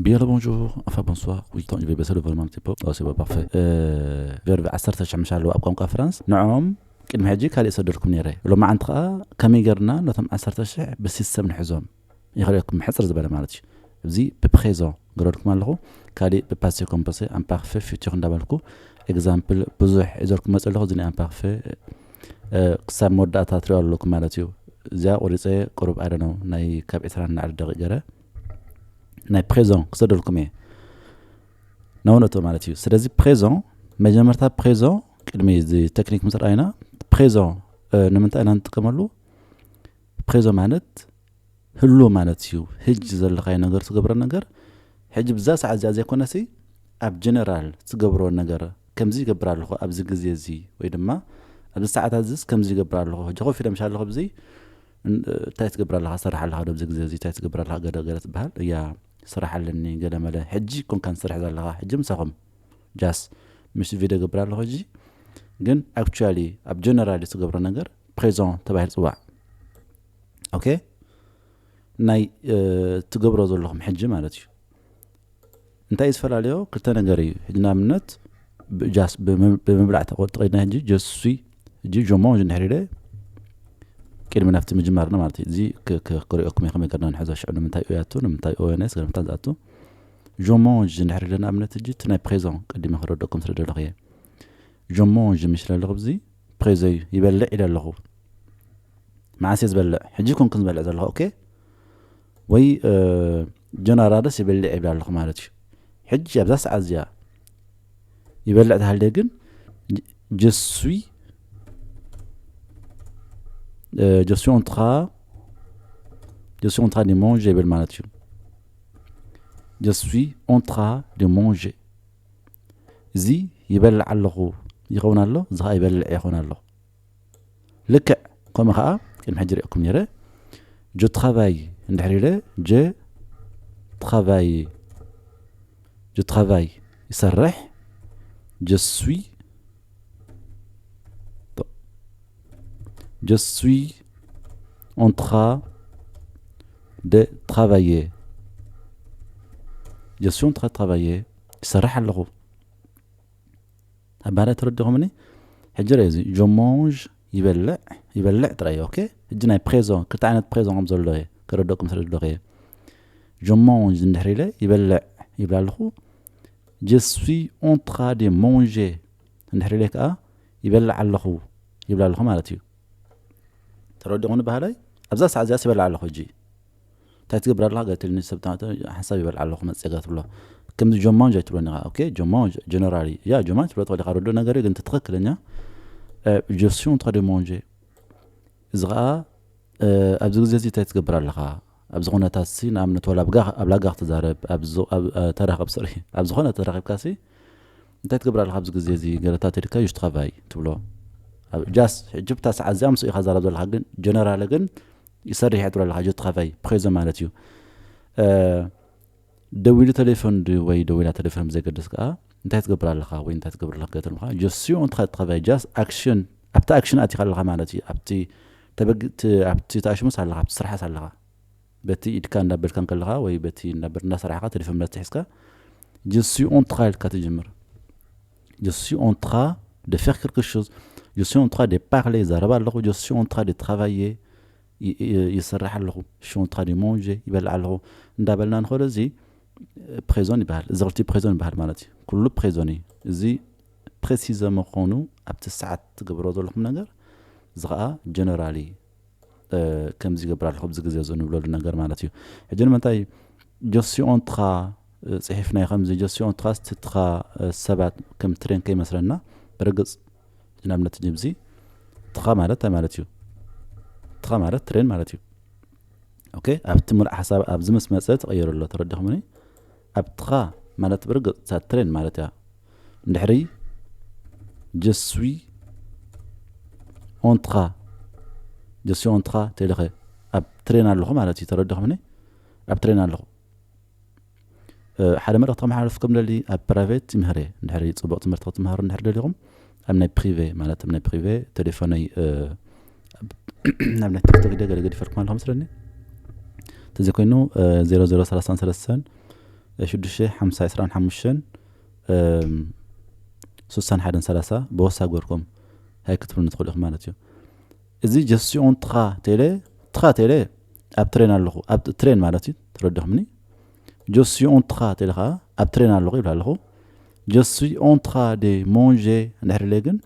Bien le bonjour, enfin bonsoir. Oui, tant il va baisser le volume un petit peu. Oh, c'est pas parfait. Euh, ቨርብ ዓሰርተ ሽሕ ምሽ ኣለዉ ኣብ ቋንቋ ፍራንስ። ንዖም ቅድሚ ሕጂ ካልእ ሰደልኩም ነይረ። ሎማዓንቲ ከኣ ከመይ ገርና ነቶም ዓሰርተ ሽሕ ብሲስተም ንሕዞም? ይኽእለኩም ሕጽር ዝበለ ማለት እዩ። እዚ ብፕሬዞ ገረድኩም ኣለኹ። ካልእ ብፓሴ ኮምፖሴ፣ ኣምፓርፌ፣ ፊቱር እንዳበልኩ ኤግዛምፕል ብዙሕ ሒዘልኩም መጽእ ኣለኹ። እዚ ናይ ኣምፓርፌ ክሳብ መወዳእታ ትሪኦ ኣለኩም ማለት እዩ። እዚኣ ቆሪፀ ቁሩብ ኣደነው ናይ ካብ ዕስራን ንላዕሊ ደቂቕ ገረ ናይ ፕሬዞን ክሰደልኩም እየ። ናውነቶ ማለት እዩ። ስለዚ ፕሬዞን መጀመርታ ፕሬዞን ቅድሚ እዚ ቴክኒክ ምስ ረኣይና ፕሬዞን ንምንታይ ኢና ንጥቀመሉ? ፕሬዞን ማለት ህሉ ማለት እዩ። ሕጂ ዘለኻዮ ነገር ትገብሮ ነገር ሕጂ ብዛ ሰዓት እዚኣ ዘይኮነሲ ኣብ ጀነራል ትገብሮ ነገር ከምዚ ይገብር ኣለኹ ኣብዚ ግዜ እዚ ወይ ድማ ኣብዚ ሰዓታት እዚስ ከምዚ ይገብር ኣለኹ ሕጂ ኮፍ ኢለ ምሽ ኣለኹ ብዚ እንታይ ትገብር ኣለኻ ሰራሕ ኣለኻ ኣብዚ ግዜ እዚ እንታይ ትገብር ኣለኻ ገለ ገለ ትበሃል እያ ስራሕ ኣለኒ ገለ መለ ሕጂ ኮንካ ንሰርሕ ዘለኻ ሕጂ ምሳኹም ጃስ ምሽ ቪድዮ ገብር ኣለኹ ሕጂ ግን ኣክቹዋሊ ኣብ ጀነራል ትገብሮ ነገር ፕሬዞን ተባሂል ፅዋዕ ኦኬ ናይ ትገብሮ ዘለኹም ሕጂ ማለት እዩ እንታይ እዩ ዝፈላለዮ ክልተ ነገር እዩ ሕጂ ንኣብነት ጃስ ብምብላዕ ተቐድና ሕጂ ጀሱይ ሕጂ ጆሞንጅ እንድሕር ኢለ ቅድሚ ናብቲ ምጅማርና ማለት እዩ እዚ ክሪኦኩም እየ ከመይ ገርና ንሕዞ ሽዑ ንምንታይ ኦያቱ ንምንታይ ኦዮነ ስገምታ ዝኣቱ ጆሞንጅ እንድሕር ኢለ ንኣብነት ሕጂ እቲ ናይ ፕሬዞን ቅድሚ ክረደኩም ስለ ደለኹ እየ ጆሞንጅ ምሽ ኣለኹ ብዚ ፕሬዞ እዩ ይበልዕ ኢለ ኣለኹ መዓስ እየ ዝበልዕ ሕጂ ኮንኩ ዝበልዕ ዘለኹ ኦኬ ወይ ጀነራልስ ይበልዕ ይብል ኣለኹ ማለት እዩ ሕጂ ኣብዛ ሰዓት እዚኣ ይበልዕ ተሃልደ ግን je suis je suis en train je suis en train de manger ይብል ማለት እዩ je suis en train de manger እዚ ይበልዕ ኣለኹ ይኸውን ኣሎ እዚ ከዓ ይበልዕ ይኸውን ኣሎ ልክዕ ከምኡ ከዓ ቅድሚ ሕጂ ሪእኩም ነይረ je travaille እንድሕር ኢለ je travaille je travaille ይሰርሕ je suis je suis en train de travailler je suis en train de travailler ይሰርሕ ኣለኹ ኣባዳ ተረዲኹምኒ ሕጂ ርአ እዚ je mange ይበልዕ ይበልዕ ጥራይ ኦኬ ሕጂ ናይ ፕሬዞን ክልተ ዓይነት ፕሬዞን ከም ዘሎ እየ ከረደኩም ስለ ዘለኹ እየ je mange እንድሕር ኢለ ይበልዕ ይብል ኣለኹ je suis en train de manger እንድሕር ኢለ ከዓ ይበልዕ ኣለኹ ይብል ኣለኹ ማለት እዩ ተረዲኹኒ ባህላይ ኣብዛ ሰዓት እዚኣ ይበልዕ ኣለኹ ሕጂ እንታይ ትገብር ኣለኻ ገትልኒ ሰብ ሓንሳብ ይበልዕ ኣለኹ መፅገ ትብሎ ከምዚ ጆማንጅ ኣይትብሎኒ ኢኻ ኦኬ ጆማንጅ ጀነራሊ ያ ጆማንጅ ትብሎ ትኽእል ኢኻ ርዶ ነገር ግን ትኽክለኛ je suis en train de manger እዚ ከዓ ኣብዚ ግዜ እዚ እንታይ ትገብር ኣለኻ ኣብዚ ኩነታት ሲ ንኣብነት ወላ ኣብ ላጋ ክትዛረብ ተራኸብ ስሪ ኣብ ዝኾነ ተራኺብካ ሲ እንታይ ትገብር ኣለኻ ኣብዚ ግዜ እዚ ገለታት ኢልካ je travaille ትብሎ ጃስ ሕጂ ብታ ሰዓት እዚኣ ምስ ኢኻ ዛረብ ዘለኻ ግን ጀነራለ ግን ይሰርሕ እየ ትብሎ ኣለኻ je travaille ፕሬዞ ማለት እዩ ደዊሉ ቴሌፎን ድዩ ወይ ደዊላ ቴሌፎን ብዘገድስ ከዓ እንታይ ትገብር ኣለኻ ወይ እንታይ ትገብር ኣለኻ ገተልምኻ je suis en train de travailler just action ኣብቲ ኣክሽን ኣቲኻ ኣለኻ ማለት እዩ ኣብቲ ተበግእቲ ኣብቲ ተኣሽሙስ ኣለኻ ኣብቲ ስራሕስ ኣለኻ በቲ ኢድካ እንዳበልካ ከለኻ ወይ በቲ እንዳበል እንዳሰራሕካ ቴሌፎን እንዳትሒዝካ je suis en train ኢልካ ትጅምር je suis en train de faire quelque chose je suis en train de parler ይዛረብ ኣለኹ je suis en train de travailler ይሰርሕ ኣለኹ je suis en train de manger ይበልዕ ኣለኹ እንዳበልና ንኸዶ እዚ ፕሬዞን ይበሃል እዚ ክልቲ ፕሬዞን ይበሃል ማለት እዩ ኩሉ ፕሬዞን እዩ እዚ ፕሬሲዘ ምዃኑ ኣብቲ ሰዓት ትገብሮ ዘለኹም ነገር እዚ ከዓ ጀነራሊ ከምዚ ይገብር ኣለኹ ኣብዚ ግዜ እዚ ንብለሉ ነገር ማለት እዩ ሕጂ ንምንታይ je suis en train ፅሒፍናዮ ከምዚ je suis en train ስትትኻ ሰባት ከም ትሬን ከይመስለና ብርግፅ ንኣብነት ጅምዚ ትኻ ማለት እንታይ ማለት እዩ ትኻ ማለት ትሬን ማለት እዩ ኦኬ ኣብቲ ምሉእ ሓሳብ ኣብዚ ምስ መፀ ትቐይሩ ኣሎ ተረዲኹምኒ ኣብ ትኻ ማለት ብርግፅ እታ ትሬን ማለት እያ እንድሕሪ je suis en train je suis en train ተይለኸ ኣብ ትሬን ኣለኹ ማለት እዩ ተረዲኹምኒ ኣብ ትሬን ኣለኹ ሓደ መልእኽቲ ከመሓላልፍ ከም ደሊ ኣብ ፕራይቬት ይምህር እየ እንድሕሪ ፅቡቕ ትምህርቲ ክትምሃሩ እንድሕር ደሊኹም ኣብ ናይ ፕሪቬ ማለት ኣብ ናይ ፕሪቬ ቴሌፎነይ ናብ ናይ ቲክቶክ ደ ገለ ገዲፈልኩም ኣለኹም ስለኒ ተዘይኮይኑ ዜሮ ዜሮ ሰላሳን ሰለስተን ሽዱሽተ ሓምሳ ዕስራን ሓሙሽተን ስሳን ሓደን ሰላሳ ብወሳ ገርኩም ሃይ ክትብሉኒ ትኽእሉ ኢኹም ማለት እዩ። እዚ ጀስዮን ትኻ ቴለ ትኻ ቴለ ኣብ ትሬን ኣለኹ ኣብ ትሬን ማለት እዩ። ተረዲኹምኒ? ጀስዮን ትኻ ቴለ ከዓ ኣብ ትሬን ኣለኹ ይብል ኣለኹ። ጀስዮን ትኻ ደ ሞንže እንድሕር ኢለ ግን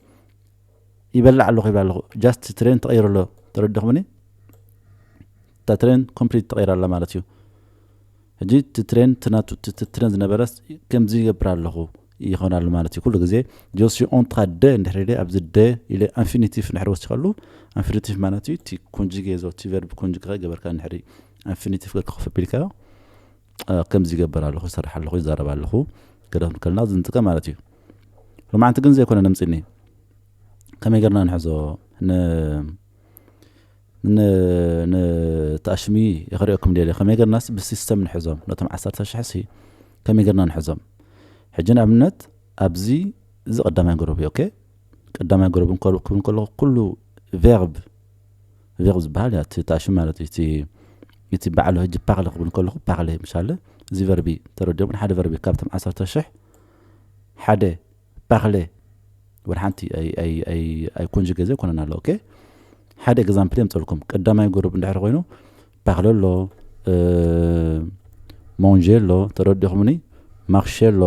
ይበልዕ ኣለኹ ይብል ኣለኹ። ጃስት ትሬን ተቐይሩ ኣሎ። ተረዲኹምኒ? እታ ትሬን ኮምፕሊት ተቐይራ ኣላ ማለት እዩ። ሕጂ እቲ ትሬን ትናቱ ትሬን ዝነበረስ ከምዚ ይገብር ኣለኹ ይኾን ኣሎ ማለት እዩ። ኩሉ ግዜ ጀስዮን ትኻ ደ እንድሕር ኢለ ኣብዚ ደ ኢለ ኢንፊኒቲቭ እንድሕር ወሲኸሉ ኢንፊኒቲቭ ማለት እዩ እቲ ኮንጅጌ ዞ እቲ ቨርብ ኮንጅጌ ገበርካ እንድሕር ኢንፊኒቲቭ ገርካ ኮፍ ኣቢልካዮ ከምዚ ይገብር ኣለኹ ይሰርሕ ኣለኹ ይዛረብ ኣለኹ ገለ ክንከልና ዝንጥቀ ማለት እዩ። ሎማዓንቲ ግን ዘይኮነ ነምፅኒ ከመይ ገርና ንሕዞ ንተኣሽሚ የኽሪኦኩም ደለ ከመይ ገርናስ ብሲስተም ንሕዞም ነቶም ዓሰርተ ሽሕ ሲ ከመይ ገርና ንሕዞም። ሕጂ ንኣብነት ኣብዚ እዚ ቀዳማይ ገረብ እዩ። ቀዳማይ ገረብ ክብል ከለኹ ኩሉ ቨርብ ቨርብ ዝበሃል እያ እቲ ተኣሽሚ ማለት እዩ። እቲ ባዕሉ ሕጂ ፓርለ ክብል ከለኹ ፓርለ ምሻለ እዚ ቨርቢ ተረዲኦም ሓደ ቨርቢ ካብቶም ዓሰርተ ሽሕ ሓደ ፓርለ ወደ ሓንቲ ኣይኮንጅ ገዜ ኮነና ኣሎ። ሓደ ኤግዛምፕል የምፀልኩም። ቀዳማይ ገሩብ እንድሕር ኮይኑ ፓርለ ኣሎ፣ ሞንže ኣሎ፣ ተረዲኹምኒ፣ ማርሼ ኣሎ፣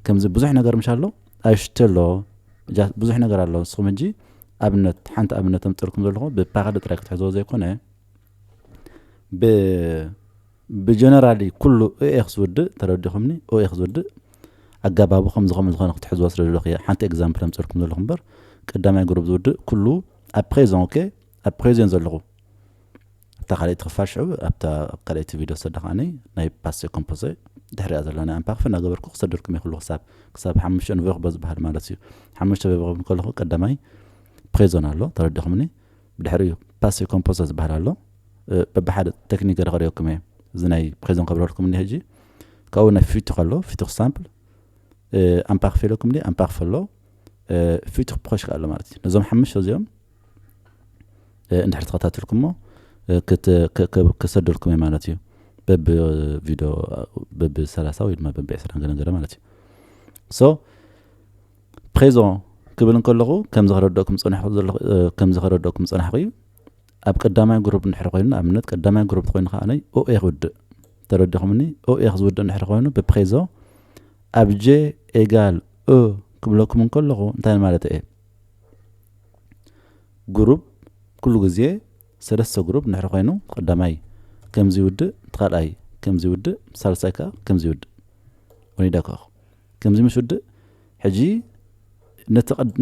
ከምዚ ብዙሕ ነገር ምሽ ኣሎ፣ ኣሽተ ኣሎ፣ ብዙሕ ነገር ኣሎ። ንስኹም ሕጂ ኣብነት ሓንቲ ኣብነት ኣምፀልኩም ዘለኹ ብፓርለ ጥራይ ክትሕዝዎ ዘይኮነ ብጀነራሊ ኩሉ ኦኤክ ዝውድእ ተረዲኹምኒ? ኦኤክ ዝውድእ ኣጋባቡ ከምዚ ከምዚ ዝኾነ ክትሕዝዎ ስለ ዘለኹ እየ ሓንቲ ኤግዛምፕል ኣምፀልኩም ዘለኹ እምበር ቀዳማይ ግሩፕ ዝውድእ ኩሉ ኣብ ፕሬዘን ኦኬ ኣብ ፕሬዘን ዘለኹ ኣብታ ካልኣይቲ ክፋል ሽዑ ኣብታ ካልኣይቲ ቪድዮ ዝሰደኻኒ ናይ ፓሴ ኮምፖዘ ድሕሪያ ዘሎ ናይ ኣምፓክፍ እናገበርኩ ክሰደልኩም ይኽሉ ክሳብ ክሳብ ሓሙሽተ ንቨርቦ ዝበሃል ማለት እዩ። ሓሙሽተ ቨርቦ ከለኹ ቀዳማይ ፕሬዞን ኣሎ ተረዲኹምኒ? ብድሕሪኡ ፓሴ ኮምፖዘ ዝበሃል ኣሎ። በብሓደ ቴክኒክ ገረ ከሪኦኩም እየ። እዚ ናይ ፕሬዞን ከብረልኩም እኒ ሕጂ ካብኡ ናይ ፊቱ ከሎ ፊቱ ክሳምፕል ኣምፓክፍ ኢለኩም ዲ ኣምፓክፍ ኣሎ ፊቱ ክፖሽ ኣሎ ማለት እዩ። ነዞም ሓሙሽተ እዚኦም እንድሕር ተኸታተልኩሞ ክሰደልኩም እየ ማለት እዩ። በብቪድዮ በብሰላሳ ወይ ድማ በብዕስራ ገለገለ ማለት እዩ። ሶ ፕሬዞ ክብል እንከለኹ ከምዚ ከረድኦኩም ዝፀናሕኩ ዘለኹ ከምዚ ከረድኦኩም ዝፀናሕኩ እዩ። ኣብ ቀዳማይ ግሩፕ እንድሕር ኮይኑ ንኣብነት ቀዳማይ ግሩፕ ኮይኑ ከዓነይ ኦኤ ክውድእ ተረዲኹምኒ? ኦኤ ዝውድእ እንድሕር ኮይኑ ብፕሬዞ ኣብ ጄ ኤጋል ኦ ክብለኩም እንከለኹ እንታይ ማለት እየ? ግሩፕ ኩሉ ግዜ ሰለስተ ግሩፕ እንድሕር ኮይኑ ቀዳማይ ከምዚ ይውድእ፣ እቲ ካልኣይ ከምዚ ይውድእ፣ ሳልሳይ ከዓ ከምዚ ይውድእ። ወኒዳ ከኹ ከምዚ ምስ ውድእ ሕጂ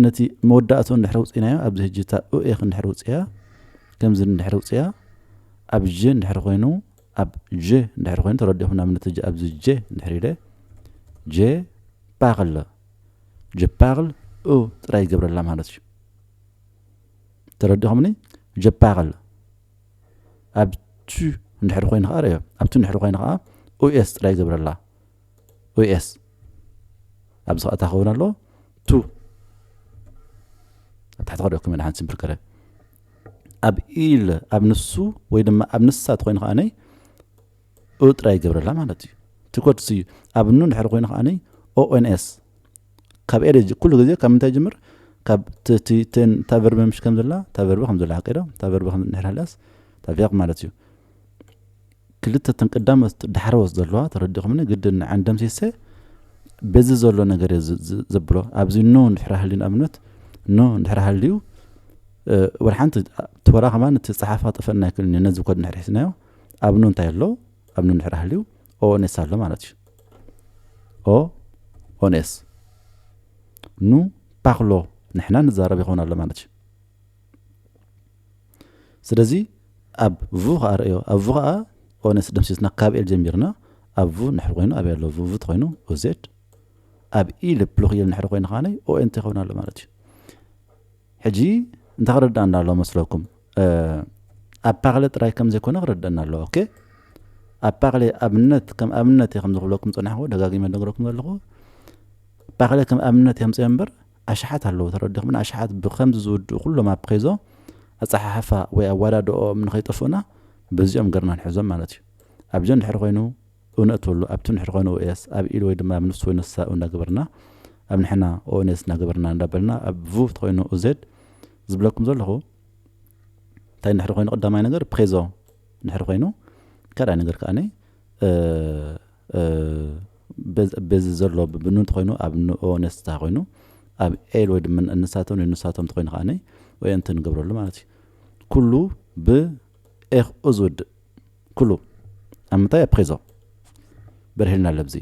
ነቲ መወዳእቶ እንድሕር ውፅኢናዮ ኣብዚ ሕጂ እታ ኡኤክ እንድሕር ውፅያ ከምዚ እንድሕር ውፅያ ኣብ ጀ እንድሕር ኮይኑ ኣብ ጀ እንድሕር ኮይኑ ተረዲኹም ንኣብነት ሕጂ ኣብዚ ጀ እንድሕር ኢለ ጀ ፓርል ጀ ፓርል ኡ ጥራይ ይገብረላ ማለት እዩ። ተረዲኹምኒ? ጀ ፓርል ኣብ ቱ እንድሕር ኮይኑ ከዓ ርዮ ኣብ ቱ እንድሕር ኮይኑ ከዓ ኡኤስ ጥራይ ይገብረላ ኡኤስ ኣብዚ ከዓ እንታይ ክኸውን ኣለዎ ቱ ኣብ ታሕቲ ከሪኦኩም ኢና ሓንቲ ስምፕል ከረ ኣብ ኢል ኣብ ንሱ ወይ ድማ ኣብ ንሳ ተኮይኑ ከዓነይ ኡ ጥራይ ይገብረላ ማለት እዩ። ትኮድስ እዩ ኣብ ኑ እንድሕር ኮይኑ ከዓነይ ኦኤንኤስ ካብ ኤል ኩሉ ግዜ ካብ ምንታይ ጅምር ካብ እታ ቨርቢ ምሽ ከም ዘላ እታ ቨርቢ ከም ዘላ ሓቂ ዶ እታ ቨርቢ ከም ንሕር ሃልያስ እታ ቬርብ ማለት እዩ። ክልተ ተን ቀዳሞት ዳሕረዎት ዘለዋ ተረዲኹምኒ ግድን ንዓን ደምሲሰ በዚ ዘሎ ነገር እየ ዘብሎ ኣብዚ ኖ እንድሕር ሃልዩ ንኣብነት ኖ እንድሕር ሃልዩ ወላ ሓንቲ ትወራ ከማን እቲ ፀሓፋ ጠፈና ይክእል ነዚ ኮድ እንድሕር ሒዝናዮ ኣብ ኖ እንታይ ኣሎ ኣብ ኖ እንድሕር ሃልዩ ኦኦንኤስ ኣሎ ማለት እዩ። ኦኦንኤስ ኑ ፓክሎ ንሕና ንዛረብ ይኸውን ኣሎ ማለት እዩ። ስለዚ ኣብ ቭ ከዓ ርእዮ ኣብ ቭ ከዓ ኦነስ ደምሲስና ካብ ኤል ጀሚርና ኣብ ቭ ንሕር ኮይኑ ኣበይ ኣሎ ቭ ተኮይኑ ኦዜድ ኣብ ኢ ልፕሉክ ኢል ንሕር ኮይኑ ከዓነይ ኦኤን ተይኸውን ኣሎ ማለት እዩ። ሕጂ እንታይ ክረዳእና ኣሎ መስለኩም? ኣብ ፓክለ ጥራይ ከም ዘይኮነ ክረዳእና ኣለዎ። ኦኬ ኣብ ፓክለ ኣብነት ከም ኣብነት እየ ከም ዝኽብለኩም ፀናሕኩ ደጋጊመ ነግረኩም ዘለኹ ፓክለ ከም ኣብነት እየ ምፅኦ እምበር ኣሽሓት ኣለዉ ተረዲኹም ኣሽሓት ብከምዚ ዝውድኡ ኩሎም ኣብ ፕሬዞ ኣፀሓሕፋ ወይ ኣዋዳድኦም ንኸይጠፍኡና በዚኦም ገርና ንሕዞም ማለት እዩ። ኣብ ጀ እንድሕር ኮይኑ ኡ ነእትወሉ፣ ኣብቲ ንሕር ኮይኑ ኡ ኤስ፣ ኣብ ኢል ወይ ድማ ኣብ ንሱ ወይ ንሳ ኡ እናገበርና፣ ኣብ ንሕና ኦ ኤን ኤስ እናገበርና እንዳበልና፣ ኣብ ቭ ተኾይኑ ኡ ዜድ ዝብለኩም ዘለኹ፣ እንታይ ንድሕሪ ኮይኑ ቀዳማይ ነገር ፕሬዞ ንድሕሪ ኮይኑ፣ ካልኣይ ነገር ከኣ በዚ ዘሎ ብብኑ እንተኾይኑ ኣብ ንኦ ነስታ ኮይኑ ኣብ ኤል ወይ ድማ ንሳቶም ወይ ንሳቶም እንተኾይኑ ከኣ ወይ እንትን ንገብረሉ ማለት እዩ። ኩሉ ብኤኽ ኡ ዝውድእ ኩሉ ኣብ ምንታይ ኣብ ፕሬዞ በርሂልና ኣለብዚ።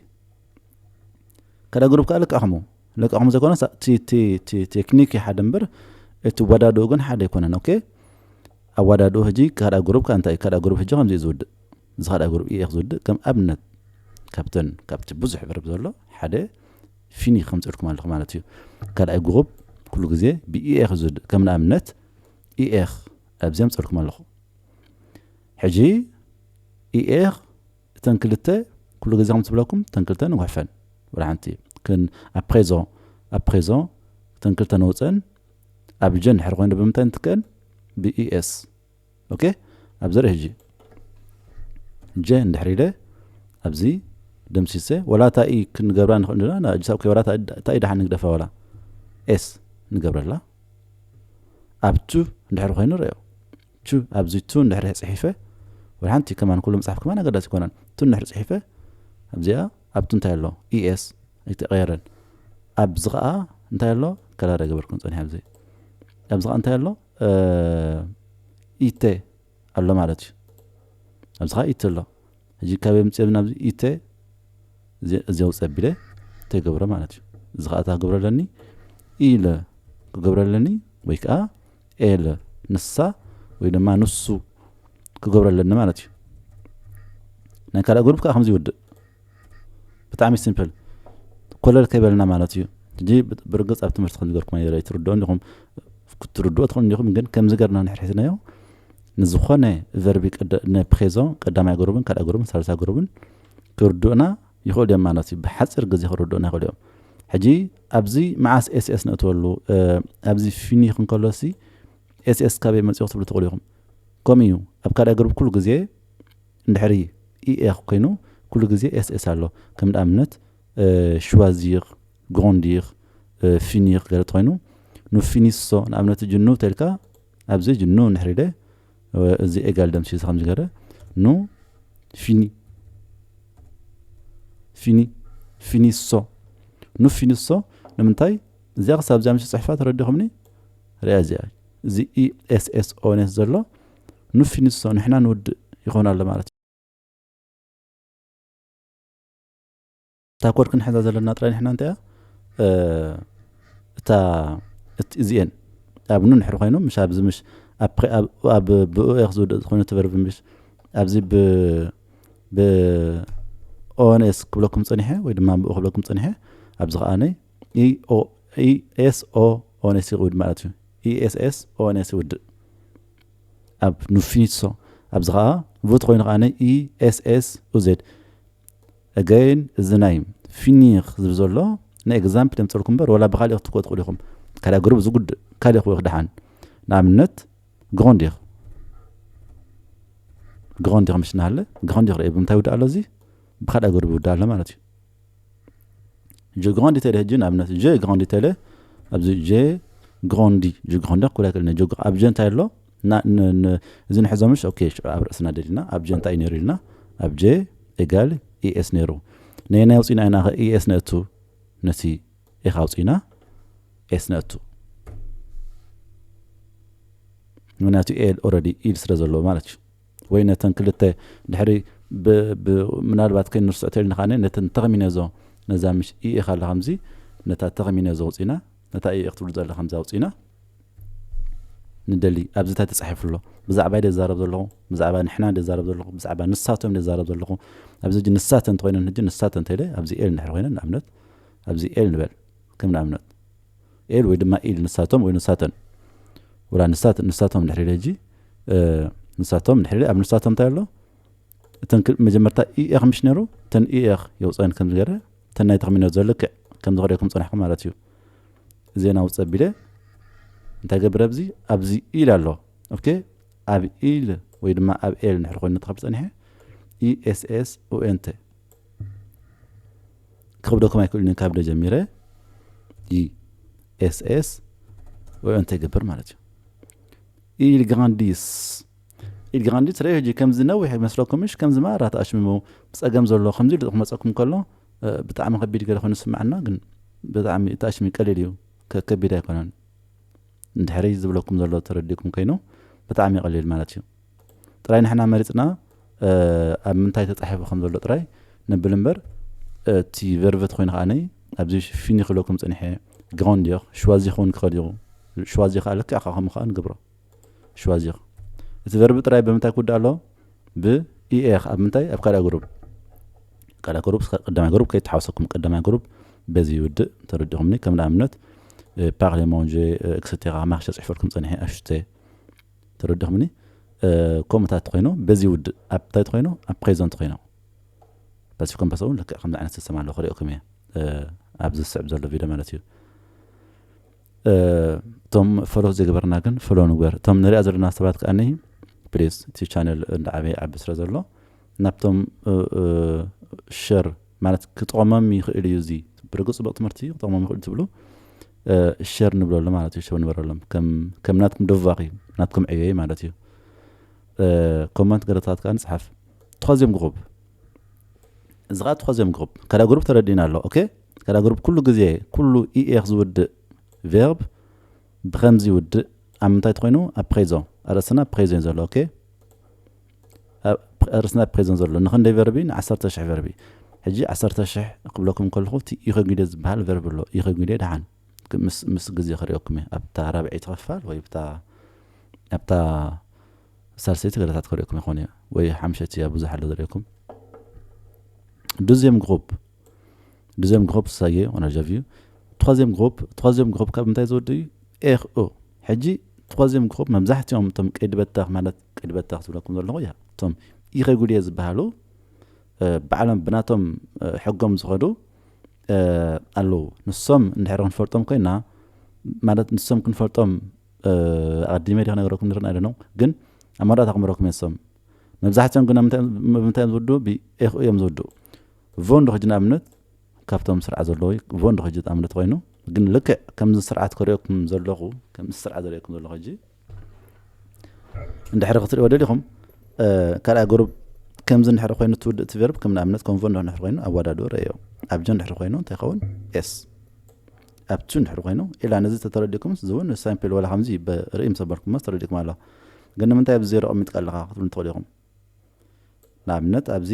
ከዳ ግሩፕ ከኣ ልክዕኹም ልክዕኹም ዘይኮነ ቴክኒክ ሓደ እምበር እቲ ወዳድኡ ግን ሓደ ኣይኮነን። ኦኬ ኣወዳድኡ ሕጂ ካልኣ ግሩፕ ከ እንታይ ካልኣ ግሩፕ ሕጂ ከምዚ እዩ ዝውድእ። እዚ ካልኣ ግሩፕ ኢኤክ ዝውድእ ከም ኣብነት ካብተን ካብቲ ብዙሕ ቨርብ ዘሎ ሓደ ፊኒ ከምፅእልኩም ኣለኹ ማለት እዩ። ካልኣይ ግሩፕ ኩሉ ግዜ ብኢኤክ ዝውድእ ከም ንኣብነት ኢኤክ ኣብዚ ኣምፅእልኩም ኣለኹ። ሕጂ ኢኤክ እተን ክልተ ኩሉ ግዜ ከም ትብለኩም እተን ክልተ ንጉሕፈን ወላ ሓንቲ ክን ኣፕሬዞ ኣፕሬዞ እተን ክልተ ነውፀን ኣብ ጀ እንድሕር ኮይኑ ብምንታይ እንትከን ብኢኤስ ኦኬ ኣብዚ ርኢ ሕጂ ጀ እንድሕር ኢለ ኣብዚ ደምሲሰ ወላ ታኢ ክንገብራ ንኽእል ንድና ናእጅሳብ ከይ ወላ ታኢ ደሓን ንግደፋ ወላ ኤስ ንገብረላ ኣብ ቱ እንድሕር ኮይኑ ርእዮ ቱ ኣብዚ ቱ እንድሕር ጽሒፈ ወላ ሓንቲ ከማን ኩሉ መጽሓፍ ከማን ኣገዳሲ ይኮነን ቱ እንድሕር ጽሒፈ ኣብዚኣ ኣብቱ እንታይ ኣሎ ኢኤስ ኣይተቐየረን ኣብዚ ኸዓ እንታይ ኣሎ ከላር ኣይገበርኩን ጸኒሐ ኣብዚ ኣብዚ ኸዓ እንታይ ኣሎ ኢቴ ኣሎ ማለት እዩ ኣብዚ ኸዓ ኢቴ ኣሎ ሕጂ ካበይ ምፅእ ኣብዚ ኢቴ እዚ ኣውፅእ ኣቢለ ተገብረ ማለት እዩ እዚ ኸዓ እታ ክገብረ ኣለኒ ኢለ ክገብረ ኣለኒ ወይ ከዓ ኤለ ንሳ ወይ ድማ ንሱ ክገብረ ኣለኒ ማለት እዩ ናይ ካልእ ግሩፕ ከዓ ከምዚ ይውድእ ብጣዕሚ ሲምፕል ኮለል ከይበልና ማለት እዩ ሕጂ ብርግፅ ኣብ ትምህርቲ ከምዝገርኩም ኣይትርድኦ እንዲኹም ክትርድኦ ትኽእሉ እንዲኹም ግን ከምዚ ገርና ንሕር ሒዝናዮ ንዝኾነ ቨርቢ ንፕሬዞ ቀዳማይ ግሩብን ካልኣይ ግሩብን ሳልሳይ ግሩብን ክርድኡና ይኽእሉ እዮም ማለት እዩ ብሓፂር ግዜ ክርድኡና ይኽእሉ እዮም ሕጂ ኣብዚ መዓስ ኤስኤስ ነእትወሉ ኣብዚ ፊኒ ክንከሎ ሲ ኤስኤስ ካበይ መፅኡ ክትብሉ ትኽእሉ ኢኹም ከምኡ እዩ ኣብ ካልኣይ ግሩብ ኩሉ ግዜ እንድሕሪ ኢኤ ኮይኑ ኩሉ ግዜ ኤስኤስ ኣሎ ከም ንኣብነት ሽዋዚር ግሮንዲር ፊኒር ገለ ተኮይኑ ኑ ፊኒሶ ንኣብነት ጅኑ ተልካ ኣብዚ ጅኑ እንድሕር ኢለ እዚ ኤጋል ደምሲሰ ከም ዝገረ ኑ ፊኒ ፊኒ ፊኒሶ ኑ ፊኒሶ ንምንታይ እዚኣ ክሳብ እዚኣ ምሽ ፅሕፋ ተረዲኹምኒ ሪኣ እዚኣ እዚ ኢኤስኤስ ኦነስ ዘሎ ኑ ፊኒሶ ንሕና ንውድእ ይኾን ኣሎ ማለት እዩ እታ ኮድ ክንሕዛ ዘለና ጥራይ ንሕና እንታይ እያ እታ እዚኤን ኣብ ኑ ንሕሪ ኮይኑ ምሽ ኣብዚ ምሽ ኣብ ብኡኤክ ዝውድእ ዝኾነ ትበርብ ምሽ ኣብዚ ብ ብኦንኤስ ክብለኩም ፀኒሐ ወይ ድማ ብኡ ክብለኩም ፀኒሐ ኣብዚ ከዓነይ ኢኤስኦ ኦንኤስ ይውድ ማለት እዩ ኢኤስኤስ ኦንኤስ ይውድእ ኣብ ኑፊኒትሶ ኣብዚ ከዓ ቡት ኮይኑ ከዓ ኢኤስኤስ ኡዜድ ኣገይን እዚ ናይ ፊኒክ ዝብል ዘሎ ንኤግዛምፕል የምፀልኩም እምበር ወላ ብካሊእ ክትኮ ትኽእሉ ኢኹም ካልእ ግሩብ ዝጉድ ካልእ ክወክ ደሓን ንኣብነት ግሮንዲክ ግሮንዲክ ምሽ እናሃለ ግሮንዲክ ርአ ብምንታይ ውዳእ ኣሎ እዚ ብካልእ ግሩብ ውዳእ ኣሎ ማለት እዩ ጀ ግሮንዲ ተለ ሕጂ ንኣብነት ጀ ግሮንዲ ተለ ኣብዚ ጀ ግሮንዲ ጀ ግሮንዲ ክብላ ይክእል ጀ ኣብ ጀ እንታይ ኣሎ እዚ ንሕዞምሽ ኦኬ ኣብ ርእስና ደሊና ኣብ ጀ እንታይ ነሩ ኢልና ኣብ ጀ ኤጋል ኢኤስ ነሩ ነየናይ ኣውፂና ኢና ኢኤስ ነእቱ ነቲ ኤኻ ኣውፂና ኤስ ነእቱ ምክንያቱ ኤል ኦረዲ ኢል ስለ ዘለዎ ማለት እዩ ወይ ነተን ክልተ ድሕሪ ምናልባት ከይ ንርስዖ ተልና ከነ ነተን ተኸሚነዞ ነዛ ምሽ ኢኤ ካላ ከምዚ ነታ ተኸሚነዞ ኣውፂና ነታ ኢኤ ክትብሉ ዘላ ከምዚ ኣውፂና ንደሊ ኣብዚ እንታይ ተፃሒፉ ኣሎ ብዛዕባ ደ ዛረብ ዘለኹ ብዛዕባ ንሕና ደ ዛረብ ዘለኹ ብዛዕባ ንሳቶም ደ ዛረብ ዘለኹ ኣብዚ ሕጂ ንሳተን እንተኮይነን ሕጂ ንሳተን እንተኢለ ኣብዚ ኤል እንድሕር ኮይነን ንኣብነት ኣብዚ ኤል ንበል ከም ንኣብነት ኤል ወይ ድማ ኢል ንሳቶም ወይ ንሳተን ወላ ንሳት ንሳቶም እንድሕር ኢለ ሕጂ ንሳቶም እንድሕር ኢለ ኣብ ንሳቶም እንታይ ኣሎ እተን መጀመርታ ኢኤክ ምሽ ነይሩ እተን ኢኤክ የውፀን ከም ዝገረ እተን ናይ ተኽሚኖ ዘልክዕ ከም ዝኸደኩም ፀናሕኩም ማለት እዩ ዜና ውፀ ቢለ እንታይ ገብር ኣብዚ ኣብዚ ኢል ኣሎ ኦኬ ኣብ ኢል ወይ ድማ ኣብ ኤል ንድሕር ኮይኑ ተኸብ ፀኒሐ ኢኤስኤስ ኡኤንተ ክኸብደኩም ኣይክእሉን ካብ ደ ጀሚረ። ይ ኤስ ኤስ ወይ እንታይ ይገብር ማለት እዩ። Il grandit. Il grandit ርእ ሕጂ ከምዚ ነዊሕ ይመስለኩም ምሽ? ከምዚ ማራ ተኣሽሚሙ ብጸገም ዘሎ ከምዚ ኢሉ ክመጸኩም ከሎ ብጣዕሚ ከቢድ ገለ ኮይኑ ስምዓና፣ ግን ብጣዕሚ ተኣሽሚ ቀሊል እዩ፣ ከቢድ ኣይኮነን። እንድሕሪ ዝብለኩም ዘሎ ተረዲእኩም ኮይኑ ብጣዕሚ ቀሊል ማለት እዩ። ጥራይ ንሕና መሪጽና ኣብ ምንታይ ተጻሒፉ ከም ዘሎ ጥራይ ነብል እምበር፣ እቲ ቨርበት ኮይኑ ከዓኒ ኣብዚ ሽፊኒ ክብለኩም ጸኒሐ፣ ግሮንዲር፣ ሸዋዚ ክኸውን ክኸድ እዩ። ሸዋዚ ከዓ ልክዕ ከዓ ከምኡ ከዓ ንገብሮ። ሸዋዚር እቲ ቨርብ ጥራይ ብምንታይ ክውዳእ ኣሎ? ብኢኤር። ኣብ ምንታይ? ኣብ ካልኣይ ግሩብ። ካልኣይ ግሩብ፣ ቀዳማይ ግሩብ ከይተሓወሰኩም፣ ቀዳማይ ግሩብ በዚ ይውድእ። ተረዲኹምኒ? ከም ንኣብነት ፓርሌ ማንጀ፣ ኤክሰቴራ፣ ማርሸ ጽሕፈልኩም ጸኒሐ ኣሽተ። ተረዲኹምኒ? ከምኡታት ኮይኑ በዚ ይውድእ። ኣብ እንታይ ኮይኑ? ኣብ ፕሬዘንት ኮይኑ። ፓሲቭ ኮምፖዘ እውን ልክዕ ከምዚ ዓይነት ሲስተም ኣሎ፣ ክሪኦኩም እየ ኣብዚ ዝስዕብ ዘሎ ቪድዮ ማለት እዩ። እቶም ፎሎ ዘይገበርና ግን ፎሎ ንግበር። እቶም ንሪኣ ዘለና ሰባት ከዓኒ ፕሊዝ እቲ ቻነል እንዳዓበየ ይዓቢ ስለ ዘሎ ናብቶም ሸር ማለት ክጠቕሞም ይኽእል እዩ። እዚ ብርግፅ ፅቡቕ ትምህርቲ ክጠቕሞም ይኽእል ትብሉ ሸር ንብለሉ ማለት እዩ። ሸር ንበረሎም ከም ናትኩም ደቫኺ ናትኩም ዕየይ ማለት እዩ። ኮመንት ገለታት ከዓ ንፅሓፍ። ትኸዚም ግሩፕ እዚ ከዓ ትኸዚም ግሩፕ ካልኣ ግሩፕ ተረዲእና ኣሎ። ኦኬ ካልኣ ግሩፕ ኩሉ ግዜ ኩሉ ኢኤር ዝውድእ ቨርብ ብኸምዚ ይውድእ። ኣብ ምንታይ ተኮይኑ? ኣብ ፕሬዞ። ኣርእስትና ፕሬዞ እዩ ዘሎ። ኦኬ ኣርእስትና ፕሬዞ ዘሎ ንክንደይ ቨርቢ? ንዓሰርተ ሽሕ ቨርቢ። ሕጂ ዓሰርተ ሽሕ ክብለኩም ከለኹ እቲ ኢኮጊደ ዝበሃል ቨርብ ኣሎ። ኢኮጊደ ደሓን ምስ ግዜ ክሪኦኩም እየ። ኣብታ ራብዐይቲ ክፋል ወይ ኣብታ ሳልሰይቲ ገለታት ክሪኦኩም ይኾን እየ ወይ ሓምሸይቲ እያ ብዙሕ ኣሎ ዝሪኦኩም። ዱዚየም ግሩፕ ዱዚየም ግሩፕ ሳየ ኦነርጀቪ ትሮዚየም ግሩፕ ትሮዚየም ግሩፕ ካብ ምንታይ ዝወዱ እዩ? ኤር ኦ። ሕጂ ትሮዚየም ግሩፕ መብዛሕትኦም እቶም ቀይዲ በታኽ ማለት ቀይዲ በታኽ ዝብለኩም ዘለኹ እያ። እቶም ኢሬጉሊየ ዝበሃሉ ባዕሎም ብናቶም ሕጎም ዝኸዱ ኣለዉ። ንሶም እንድሕር ክንፈልጦም ኮይና ማለት ንሶም ክንፈልጦም ኣቐዲመ ዲኸ ነገረኩም ንርና ኢለ ነው። ግን ኣብ መረዳእታ ክመረኩም እየ ንሶም መብዛሕትኦም ግን ምንታይ እዮም ዝውድኡ? ብኤኽኡ እዮም ዝውድኡ። ቮ እንዶ ሕጂ ንኣብነት ካብቶም ስርዓት ዘለዉ ቮ እንዶ ሕጂ ኣብነት ኮይኑ ግን ልክዕ ከምዚ ስርዓት ከሪኦኩም ዘለኹ ከምዚ ስርዓት ዘሪኦኩም ዘለኹ ሕጂ እንድሕሪ ክትሪእዎ ደሊኹም ካልኣይ ግሩፕ ከምዚ እንድሕሪ ኮይኑ ትውድእ እቲ ቨርብ ከም ንኣብነት ከም ቮ እንድሕሪ ኮይኑ ኣወዳድኡ ረእዮ። ኣብ ጆ እንድሕሪ ኮይኑ እንታይ ይኸውን? ኤስ ኣብ ቱ እንድሕሪ ኮይኑ ኢላ ነዚ ተተረዲእኩም እዚ እውን ሳምፕል ወላ ከምዚ ርኢ ምስ ኣበልኩሞ ተረዲእኩም ኣሎ። ግን ንምንታይ ኣብዚ ዜሮ ኣቐሚጥካ ኣለኻ ክትብሉ ትኽእሉ ኢኹም። ንኣብነት ኣብዚ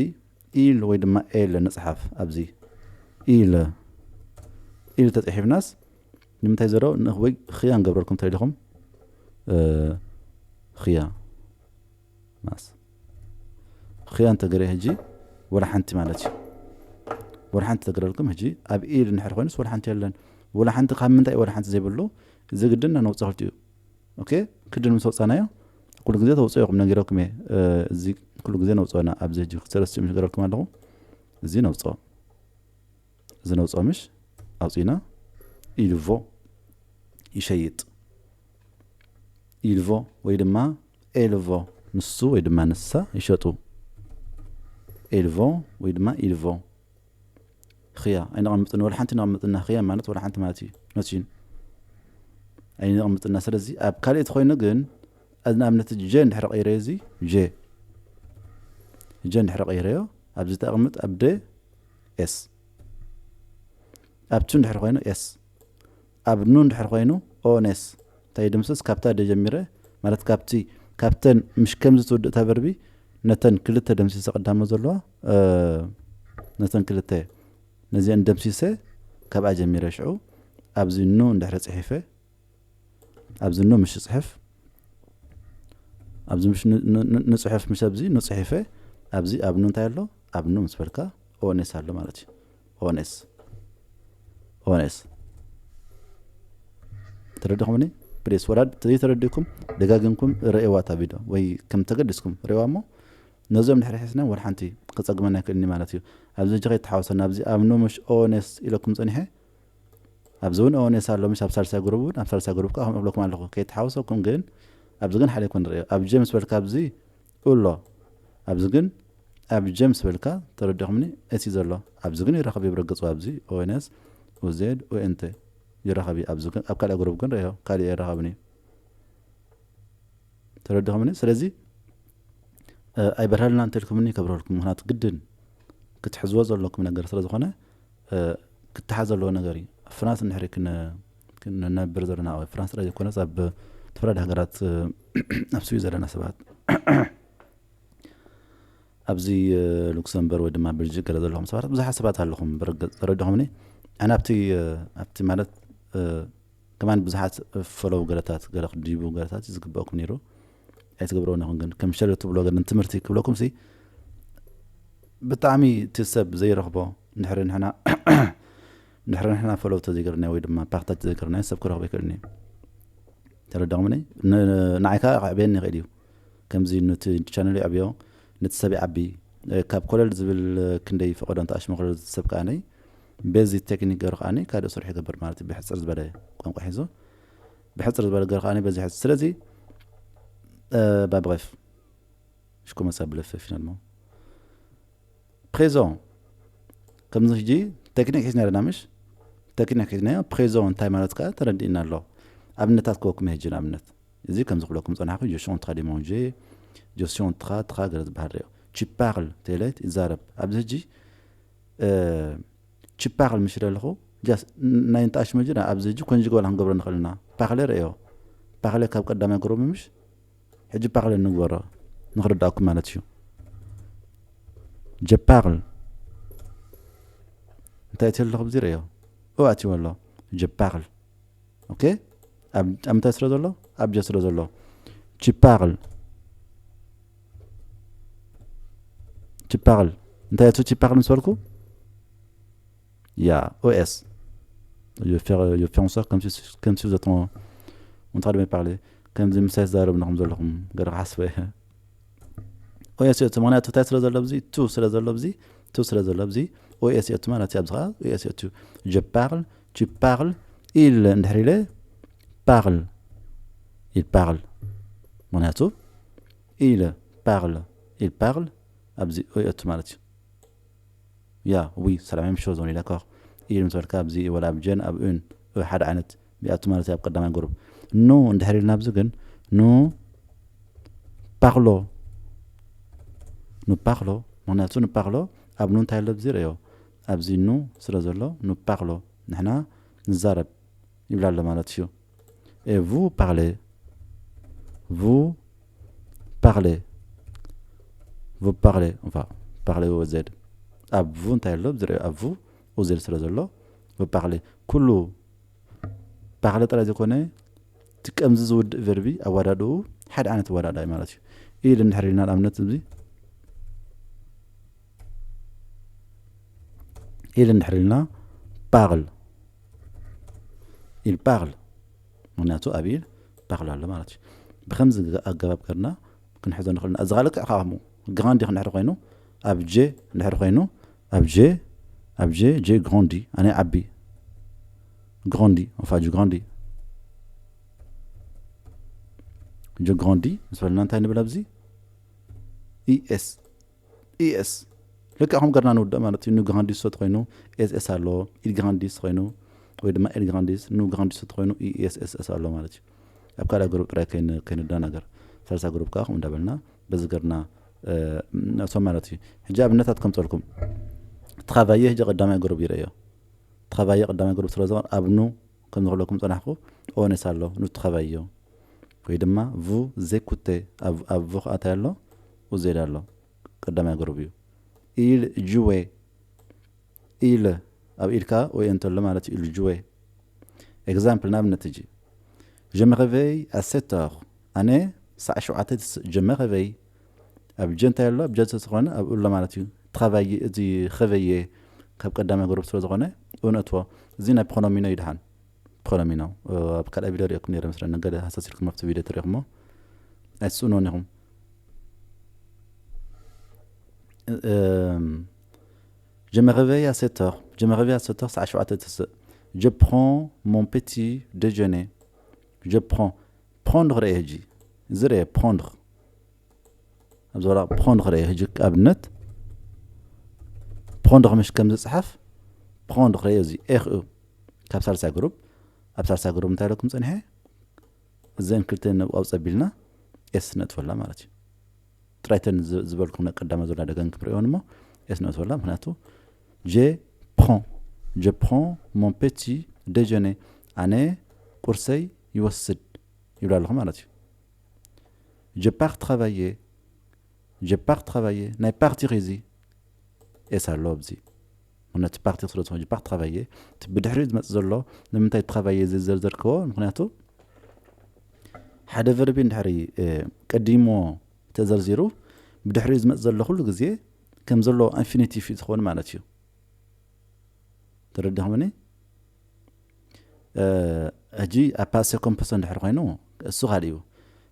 ኢል ወይ ድማ ኤል ንፅሓፍ። ኣብዚ ኢል ኢል ተፅሒፍናስ ንምንታይ ዜሮ ወይ ኽያ ንገብረልኩም ተደሊኹም ኽያ ማስ ኽያ እንተገረ ሕጂ ወላ ሓንቲ ማለት እዩ። ወላ ሓንቲ ተገረልኩም ሕጂ ኣብ ኢል እንድሕር ኮይኑስ ወላ ሓንቲ የለን። ወላ ሓንቲ ካብ ምንታይ ወላ ሓንቲ ዘይብሉ እዚ ግድን ነውፅኦ ክልቲኡ። ኦኬ ክድን ምስ ወፃናዮ ኩሉ ግዜ ተውፅኦ ኢኹም ነጊረኩም እየ። እዚ ኩሉ ግዜ ነውፅኦና ኣብዚ ሕጂ ክልተ ረስኡ ምስ ገረልኩም ኣለኹ። እዚ ነውፅኦ እዚ ነውፅኦ ምሽ ኣውፂና ኢልቮ ይሸይጥ። ኢልቮ ወይ ድማ ኤልቮ ንሱ ወይ ድማ ንሳ ይሸጡ። ኤልቮ ወይ ድማ ኢልቮ ኽያ ኣይነቐምጥን ወላ ሓንቲ ነቐምጥና ኽያ ማለት ወላ ሓንቲ ማለት እዩ። መሲን ኣይነቐምጥና። ስለዚ ኣብ ካልእ ተኮይኑ ግን ንኣብነት ጀ እንድሕር ቀይረዮ እዚ ጀ ጀ እንድሕር ቀይረዮ ኣብዚ ተቐምጥ ኣብ ደ ኤስ ኣብ ቱ እንድሕር ኮይኑ ኤስ ኣብ ኑ እንድሕር ኮይኑ ኦን ኤስ እንታይ ድምስስ ካብታ ደ ጀሚረ ማለት ካብቲ ካብተን ምሽ ከምዚ ትውድእ እታ ቨርቢ ነተን ክልተ ደምሲሰ ቀዳሞ ዘለዋ ነተን ክልተ ነዚአን ደምሲሰ ካብኣ ጀሚረ ሽዑ ኣብዚ ኑ እንድሕር ፅሒፈ ኣብዚ ኑ ምሽ ፅሕፍ ኣብዚ ምሽ ንፅሑፍ ምሽ ኣብዚ ንፅሒፈ ኣብዚ ኣብ ኑ እንታይ ኣሎ ኣብ ኑ ምስ በልካ ኦን ኤስ ኣሎ ማለት እዩ። ኦን ኤስ ኦን ኤስ ተረዲኹምኒ? ፕሊስ ወላ ዘይተረዲእኩም ደጋጊምኩም ረእዋ እታ ቪድዮ ወይ ከም ተገዲስኩም ረእዋ እሞ ነዞም ድሕሪ ሒዝና ወላ ሓንቲ ክፀግመና ኣይክእልኒ ማለት እዩ። ኣብዚ ሕጂ ከይተሓወሰና ኣብዚ ኣብ ኑ ምሽ ኦን ኤስ ኢለኩም ፀኒሐ ኣብዚ እውን ኦን ኤስ ኣሎ ምሽ ኣብ ሳልሳይ ግሩብ እውን ኣብ ሳልሳይ ግሩብ ከዓ ከምኡ እብለኩም ኣለኹ ከይተሓወሰኩም ግን ኣብዚ ግን ሓደ ይኮን ንሪኦ ኣብ ጀ ምስ በልካ ኣብዚ ኣሎ ኣብዚ ግን ኣብ ጀምስ በልካ ተረዲኹምኒ እቲ ዘሎ ኣብዚ ግን ይረኸብ ይብረገጹ ኣብዚ ኦንስ ኦዜድ ኦንተ ይረኸብ ኣብዚ ግን ኣብ ካልእ ግሩብ ግን ረዮ ካልእ ይረኸብኒ ተረዲኹምኒ ስለዚ ኣይበርሃልና እንተልኩምኒ ከብረልኩም ምክንያቱ ግድን ክትሕዝዎ ዘለኩም ነገር ስለ ዝኾነ ክትሓዝ ዘለዎ ነገር እዩ ኣብ ፍራንስ እንድሕሪ ክንነብር ዘለና ኣብ ፍራንስ ጥራይ ዘይኮነስ ኣብ ተፈላለዩ ሃገራት ኣብ ስዊ ዘለና ሰባት ኣብዚ ሉክሰምበር ወይ ድማ ብልጅ ገለ ዘለኹም ሰባት ብዙሓት ሰባት ኣለኹም ብርግፅ ተረድኹምኒ ኣነ ኣብቲ ኣብቲ ማለት ከማን ብዙሓት ፈለው ገለታት ገለ ክድይቡ ገለታት ዝግበእኩም ነይሩ ኣይትገብረውን ይኹን ግን ከም ሸለ ትብሎ ግን ትምህርቲ ክብለኩም ሲ ብጣዕሚ እቲ ሰብ ዘይረኽቦ እንድሕሪ ንሕና እንድሕሪ ንሕና ፈለው ተዘይገርናዮ ወይ ድማ ፓክታች ተዘይገርናዮ ሰብ ክረኽቦ ይክእልኒ ተረዳኹምኒ ንዓይ ከዓ ክዕብየኒ ይኽእል እዩ ከምዚ ነቲ ቻነል ይዕብዮ ነቲ ሰብ ይዓቢ ካብ ኮለል ዝብል ክንደይ ፈቐዶ እንተ ኣሽመ ኮለል ሰብ ከዓነይ በዚ ቴክኒክ ገሩ ከዓኒ ካልእ ስርሑ ይገብር ማለት እዩ ብሕፅር ዝበለ ቋንቋ ሒዙ ብሕፅር ዝበለ ገሩ ከዓኒ በዚ ሕፅ ስለዚ ባብሬፍ ሽኮ መሳ ብለፈ ፊናልሞ ፕሬዞን ከምዚ ሕጂ ቴክኒክ ሒዝና ኣለና ምሽ ቴክኒክ ሒዝናዮ ፕሬዞን እንታይ ማለት ከዓ ተረዲእና ኣሎ ኣብነታት ክበኩም ሄጂ ንኣብነት እዚ ከም ዝኽብለኩም ጸናሕኩ je suis en train de manger je suis en train tra ገለ ዝበሃል ሪኦ tu parles ተለት ይዛረብ ኣብዚ ሕጂ tu parles ምሽ ኣለኹ ናይ እንጣሽ መጅ ኣብዚ ሕጂ ኮንጅጎል ክንገብሮ ንኽእል ኢና parler ሪኦ parler ካብ ቀዳማይ ግሩብ ምሽ ሕጂ parler ንግበሮ ንኽርዳእኩም ማለት እዩ je parle እንታይ እቲ ኣለኹ ብዚ ሪኦ ኦ ኣትዩ ኣሎ je parle ኦኬ ኣብ እንታይ ስለ ዘሎ ኣብ ጀ ስለ ዘሎ tu parles tu parles እንታይ እቱ tu parles ምስ በልኩ ya os je fais je fais en sorte comme si comme si vous êtes en train de me parler ከምዚ ምሳይ ዝዛረብ ነኹም ዘለኹም ገለ ክሓስበ እየ os እቱ ምክንያቱ እንታይ ስለ ዘሎ ብዚ tu ስለ ዘሎ ብዚ tu ስለ ዘሎ ብዚ os እቱ ማለት ኣብዚ ከዓ os እቱ je parle tu parles il እንድሕር ኢለ parle il parle ምክንያቱ il parle il parle ኣብዚ os እቱ ማለት እዩ ya oui c'est la même chose on est d'accord il ምስ በልካ ኣብዚ ወላ ኣብ ጀን ኣብ ኡን ሓደ ዓይነት ይኣቱ ማለት እዩ ኣብ ቀዳማይ ግሩፕ ኑ እንድሕር ኢልና ኣብዚ ግን ኑ parlons ኑ parlons ምክንያቱ ኑ parlons ኣብ ኑ እንታይ ኣሎ ብዚ ርእዮ ኣብዚ ኑ ስለ ዘሎ ኑ parlons ንሕና ንዛረብ ይብል ኣሎ ማለት እዩ et vous parlez vous parlez vous parlez enfin parlez aux z ኣብ vous እንታይ ኣሎ ብዚ ርእዮ ኣብ vous aux z ስለ ዘሎ vous parlez ኩሉ parler ጥራይ ዘይኮነ እቲ ቀምዚ ዝውድእ ቨርቢ ኣወዳድኡ ሓደ ዓይነት ኣወዳድኣ እዩ ማለት እዩ ኢል እንድሕር ኢልና ንኣብነት እዚ ኢል እንድሕር ኢልና parle il parle ምክንያቱ ኣብ ኢል parle ኣሎ ማለት እዩ ብከምዚ ኣገባብ ገርና ክንሕዞ ንኽእልና እዚ ካልእ ከዓ ከምኡ ግራንዲ ክንድሕር ኮይኑ ኣብ ጄ እንድሕር ኮይኑ ኣብ ጄ ኣብ ጄ ጄ ግራንዲ ኣነ ዓቢ ግራንዲ enfin je grandis je grandis ምስ በልና እንታይ ንብል ኣብዚ ኢኤስ ኢኤስ ልክዕ ከም ገርና ንውድእ ማለት እዩ ኑ ግራንዲስ ተኮይኑ ኤስኤስ ኣለዎ ኢል ግራንዲስ ኮይኑ ወይ ድማ ኤል ግራንዲስ ኑ ግራንዲስ ተኮይኑ ኢኤስኤስኤስ ኣሎ ማለት እዩ ኣብ ካልእ ግሩፕ ጥራይ ከይንደናገር ሳልሳ ግሩፕ ከዓ ከምኡ እንዳበልና በዚ ገርና ነእቶም ማለት እዩ ሕጂ ኣብነታት ከምፀልኩም ትኻባየ ሕጂ ቀዳማይ ግሩፕ ይረእዮ ትኻባየ ቀዳማይ ግሩፕ ስለ ዝኾን ኣብ ኑ ከም ዝኽለኩም ፀናሕኩ ኦነስ ኣሎ ኑ ትኻባዮ ወይ ድማ ቭ ዜኩቴ ኣብ ቭ ከዓ እንታይ ኣሎ ኡዜድ ኣሎ ቀዳማይ ግሩፕ እዩ ኢል ጅዌ ኢል ኣብ ኢልካ ወይ እንተሎ ማለት ኢል ጅዌ ኤግዛምፕል ንኣብነት እጂ ጀመኸበይ ኣሴተር ኣነ ሳዕ ሸውዓተ ጀመኸበይ ኣብ ጀ እንታይ ኣሎ ኣብ ጀ ዝኾነ ኣብ እሎ ማለት እዩ ትኸበይ እዚ ኸበየ ካብ ቀዳማይ ግሩፕ ስለ ዝኾነ እውነትዎ እዚ ናይ ፕሮኖሚኖ ይድሓን ፕሮኖሚኖ ኣብ ካልኣይ ቪድዮ ሪኦኩም ነረ መስለኒ ገለ ሃሳሲልኩም ኣብቲ ቪድዮ ትሪኦኩሞ ኣይትስእኖን ኢኹም Je me réveille à sept heures. Je me réveille à sept heures, c'est à Je prends mon petit déjeuner. Je prends. Prendre est dit. Je prendre. Voilà, prendre est dit. Abnet. prendre ምሽ ከም ዝፅሓፍ prendre እዚ ኤኽ እዩ ካብ ሳልሳይ ግሩፕ ኣብ ሳልሳይ ግሩፕ እንታይ ኢለኩም ፀኒሐ እዘን ክልተ ነብኣብ ፀቢልና ኤስ ነጥፈላ ማለት እዩ ጥራይተን ዝበልኩም ናይ ቀዳማ ዘላ ደገን ክምሪኦን እሞ ኤስ ነጥፈላ ምክንያቱ je prends je prends mon petit déjeuner ኣነ ቁርሰይ ይወስድ ይብላ ኣለኹ ማለት እዩ je pars travailler je pars travailler ናይ ፓርቲኽ እዚ ኤስ ኣሎ ኣብዚ ምክንያቱ ፓርቲኽ ስለ ዝኾነ je pars travailler እቲ ብድሕሪኡ ዝመፅእ ዘሎ ንምንታይ travailler ዝዘርዘርክዎ ምክንያቱ ሓደ ቨርቢ እንድሕሪ ቀዲሞ ተዘርዚሩ ብድሕሪኡ ዝመፅእ ዘሎ ኩሉ ግዜ ከም ዘሎ ኢንፊኒቲቭ እዩ ዝኸውን ማለት እዩ ተረዲኹምኒ ሕጂ ኣብ passé composé እንድሕር ኮይኑ እሱ ካልእ እዩ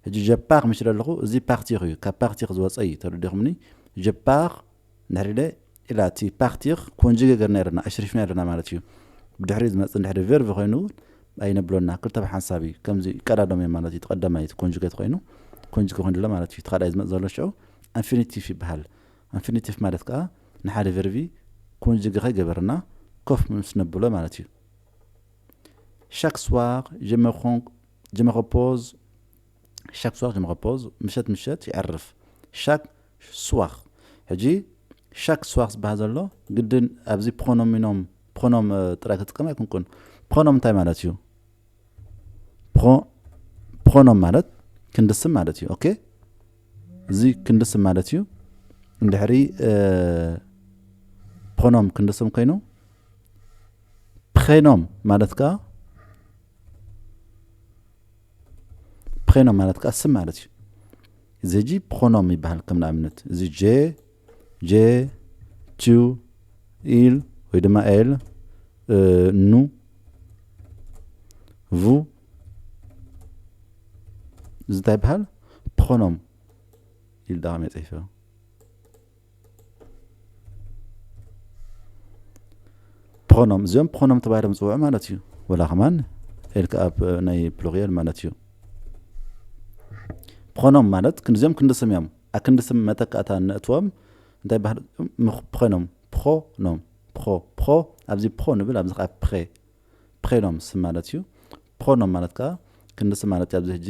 ሕጂ je pars ምሽ ኣለኹ እዚ ፓርቲኽ እዩ ካብ ፓርቲኽ ዝወፀ እዩ ተረዲኹምኒ je pars እንድሕር ኢለ ኢላ እቲ ፓርቲኽ ኮንጅጌ ገርና ኣለና ኣሽሪፍና ኣለና ማለት እዩ ብድሕሪ ዝመፅእ እንድሕር ቨርብ ኮይኑ ኣይነብሎና ክልተ ብሓንሳብ እዩ ከምዚ ቀዳዶም እዮም ማለት እዩ ተቀዳማይ እቲ ኮንጅጌት ኮይኑ ኮንጅጌ ኮይኑ ኣሎ ማለት እዩ እቲ ካልኣይ ዝመፅ ዘሎ ሽዑ ኢንፊኒቲቭ ይበሃል ኢንፊኒቲቭ ማለት ከዓ ንሓደ ቨርቢ ኮንጅጌ ከይገበርና ኮፍ ምስ ነብሎ ማለት እዩ chaque soir je me ren- je me repose chaque soir je me repose ምሸት ምሸት ይዕርፍ chaque soir ሕጂ chaque soir ዝበሃል ዘሎ ግድን ኣብዚ pronom ጥራይ ክጥቀም ኣይኮንኩን pronom እንታይ ማለት እዩ pronom ማለት ክንዲ ስም ማለት እዩ okay እዚ ክንዲ ስም ማለት እዩ እንድሕሪ pronom ክንዲ ስም ኮይኑ prénom ማለት ከዓ prénom ማለት ከዓ ስም ማለት እዩ እዚ ሕጂ pronom ይበሃል ከም ንኣብነት እዚ je je tu il ወይ ድማ elle nous vous እዚ እንታይ ይበሃል pronom ኢል ዳግም የፅሒፈ pronom እዚኦም pronom ተባሂሎም ዝፅውዑ ማለት እዩ ወላ ከማን ኢልካ ኣብ ናይ pluriel ማለት እዩ pronom ማለት ክንዲዚኦም ክንዲ ስም እዮም ኣክንዲ ስም መተካእታ ነእትዎም እንታይ ባህል pronom pronom pro pro ኣብዚ pro ንብል ኣብዚ ከዓ pre prénom ስም ማለት እዩ pronom ማለት ከዓ ክንዲ ስም ማለት እዩ ኣብዚ ሕጂ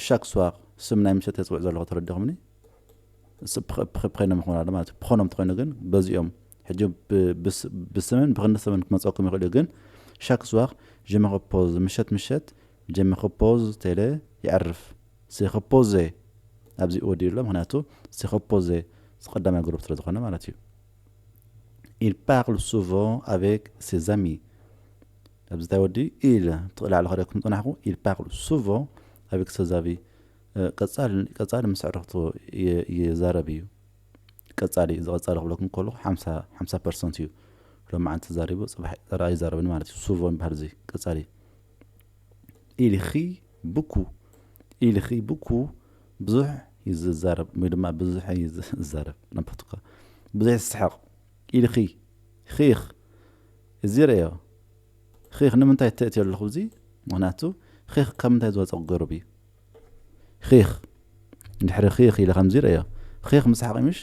chaque soir ስም ናይ ምሸት የፅውዕ ዘለኹ ተረዲኹምኒ prénom ይኾን ኣሎ ማለት እዩ pronom ተኮይኑ ግን በዚኦም ሕጂ ብስምን ብክንዲ ስምን ክመፀኩም ይኽእል እዩ ግን chaque soir je me repose ምሸት ምሸት je me repose ተይለ ይዕርፍ se reposer ኣብዚ ወዲኡ ኣሎ ምክንያቱ se reposer ቀዳማይ ግሩፕ ስለ ዝኾነ ማለት እዩ il parle souvent avec ses amis ኣብዚ እንታይ ወዲ il ትቕላዕለ ከደኩም ፅናሕኩ il parle souvent avec ses amis ቀፃሊ ምስ ኣዕርኽቱ ይዛረብ እዩ ቀፃሊ እዚ ቀፃሊ ክብለኩም ከለኹ ሓምሳ ሓምሳ ፐርሰንት እዩ ሎማዓንቲ ተዛሪቡ ፅባሕ ፀራ ይዛረብኒ ማለት እዩ souvent ይበሃል እዚ ቀፃሊ il rit beaucoup il rit beaucoup ብዙሕ እዩ ዝዛረብ ወይ ድማ ብዙሕ እዩ ዝዛረብ ናባትካ ብዙሕ ዝስሓቕ il rit rire እዚ ርእዮ rire ንምንታይ ተእትዮ ኣለኹ እዚ ምክንያቱ rire ካብ ምንታይ ዝወፀ ገሩብ እዩ rire እንድሕሪ rire ኢለ ከምዚ ርእዮ rire ምስሓቕ ምሽ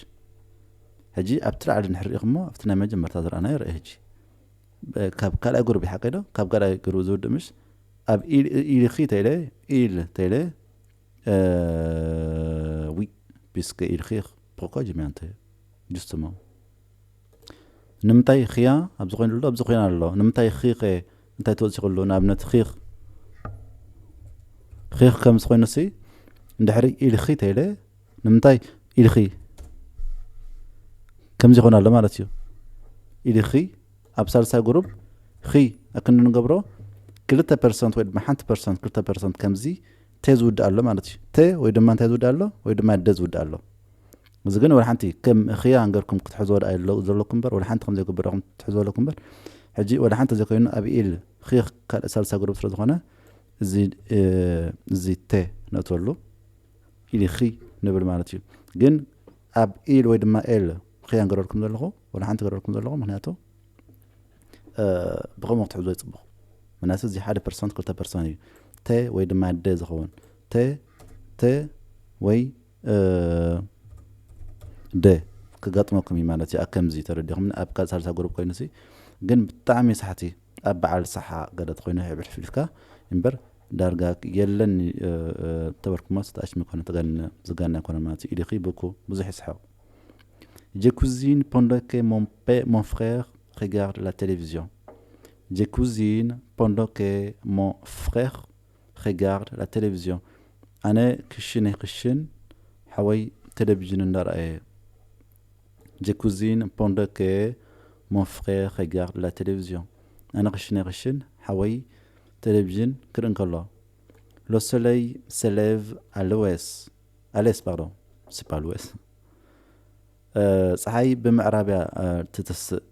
ሕጂ ኣብቲ ላዕሊ እንድሕር ርኢኹሞ ኣብቲ ናይ መጀመርታ ዝረኣናዮ ርእ ሕጂ ካብ ካልኣይ ግሩብ ይሓቀ ዶ ካብ ካልኣይ ግሩብ ዝውድእ ምሽ ኣብ il rire ተይለ il ተይለ oui puisque il rire pourquoi je mets justement ንምንታይ ኽያ ኣብዚ ኮይኑ ኣሎ ኣብዚ ኮይና ኣሎ ንምንታይ ኺኸ እንታይ ትወፅእ ከሎ ንኣብነት ኺኽ ኺኽ ከም ዝኾይኑ ሲ እንድሕሪ ኢልኺ ተይለ ንምንታይ ኢልኺ ከምዚ ይኾን ኣሎ ማለት እዩ ኢልኺ ኣብ ሳልሳይ ግሩብ ኺ ኣክንዲ ንገብሮ ክልተ ፐርሰንት ወይ ድማ ሓንቲ ፐርሰንት ክልተ ፐርሰንት ከምዚ ተ ዝውድእ ኣሎ ማለት እዩ ተ ወይ ድማ እንታይ ዝውድእ ኣሎ ወይ ድማ ደ ዝውድእ ኣሎ እዚ ግን ወላ ሓንቲ ከም ኽያ ንገርኩም ክትሕዝዎ ደኣ ዘለኩም እምበር ወላ ሓንቲ ከም ዘይግብረኩም ትሕዝዎ ኣለኩም እምበር ሕጂ ወላ ሓንቲ ዘይኮይኑ ኣብ ኢል ኺኽ ካልእ ሳልሳ ግሩብ ስለ ዝኾነ እዚ እዚ ተ ነእትወሉ ኢል ኺ ንብል ማለት እዩ ግን ኣብ ኢል ወይ ድማ ኤል ኽያ ንገረልኩም ዘለኹ ወላ ሓንቲ ገረልኩም ዘለኹ ምክንያቱ ብኸምኡ ክትሕዝዎ ይፅቡቕ ምክንያቱ እዚ ሓደ ፐርሰንት ክልተ ፐርሰንት እዩ ተ ወይ ድማ ደ ዝኸውን ተ ተ ወይ ደ ክገጥመኩም እዩ ማለት እዩ። ኣብ ከምዚ ተረዲኹም ኣብ ካልእ ሳልሳ ግሩፕ ኮይኑ ሲ ግን ብጣዕሚ ሳሕቲ ኣብ በዓል ሰሓ ገለ ተኮይኑ ሕብሕፍ ኢልካ እምበር ዳርጋ የለን ተበልኩሞ ተኣሽሚ ኮነ ተጋነ ዝጋነ ኮነ ማለት እዩ። ኢልኺ ብኩ ብዙሕ ይስሐቕ። Je cuisine pendant que mon, pe- mon frère regarde la télévision. Je cuisine pendant que mon frère regarde la télévision. ኣነ ክሽነ ክሽን ሓወይ ቴሌቪዥን እንዳረኣየ። Je cuisine pendant que mon frère regarde la télévision. ኣነ ክሽነ ክሽን ሓወይ ቴሌቪዥን ክርኢ እንከሎ። Le soleil se lève à l'ouest. À l'est, pardon. C'est pas l'ouest. ፀሓይ ብምዕራብ እያ ትትስእ።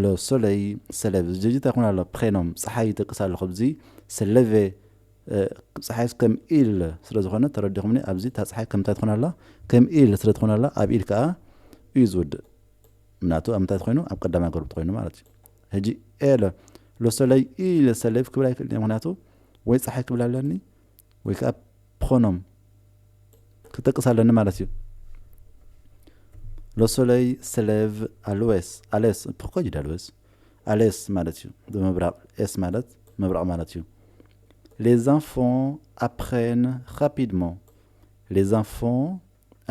Le soleil se lève። እዚ እንታይ ይኾን ኣሎ? ፕሬኖም ፀሓይ ይጠቅስ ኣለኹ። ኣብዚ se lever ፀሓይ ከም ኢል ስለ ዝኾነ ተረዲኹምኒ። ኣብዚ እታ ፀሓይ ከም እንታይ ትኾን ኣላ? ከም ኢል ስለ ትኾን ኣላ ኣብ ኢል ከዓ እዩ ዝውድእ። ምክንያቱ ኣብ ምንታይ ተኮይኑ ኣብ ቀዳማይ ገሩብ ተኮይኑ ማለት እዩ። ሕጂ ኤለ le soleil il se lève ክብል ኣይክእል እየ። ምክንያቱ ወይ ፀሓይ ክብል ኣለኒ ወይ ከዓ ፕሮኖም ክጠቅስ ኣለኒ ማለት እዩ። Le soleil se lève à l'ouest. À l'est. Pourquoi je dis à l'ouest? À l'est ማለት እዩ። ብምብራቕ ኤስ ማለት ምብራቕ ማለት እዩ። Les enfants apprennent rapidement. Les enfants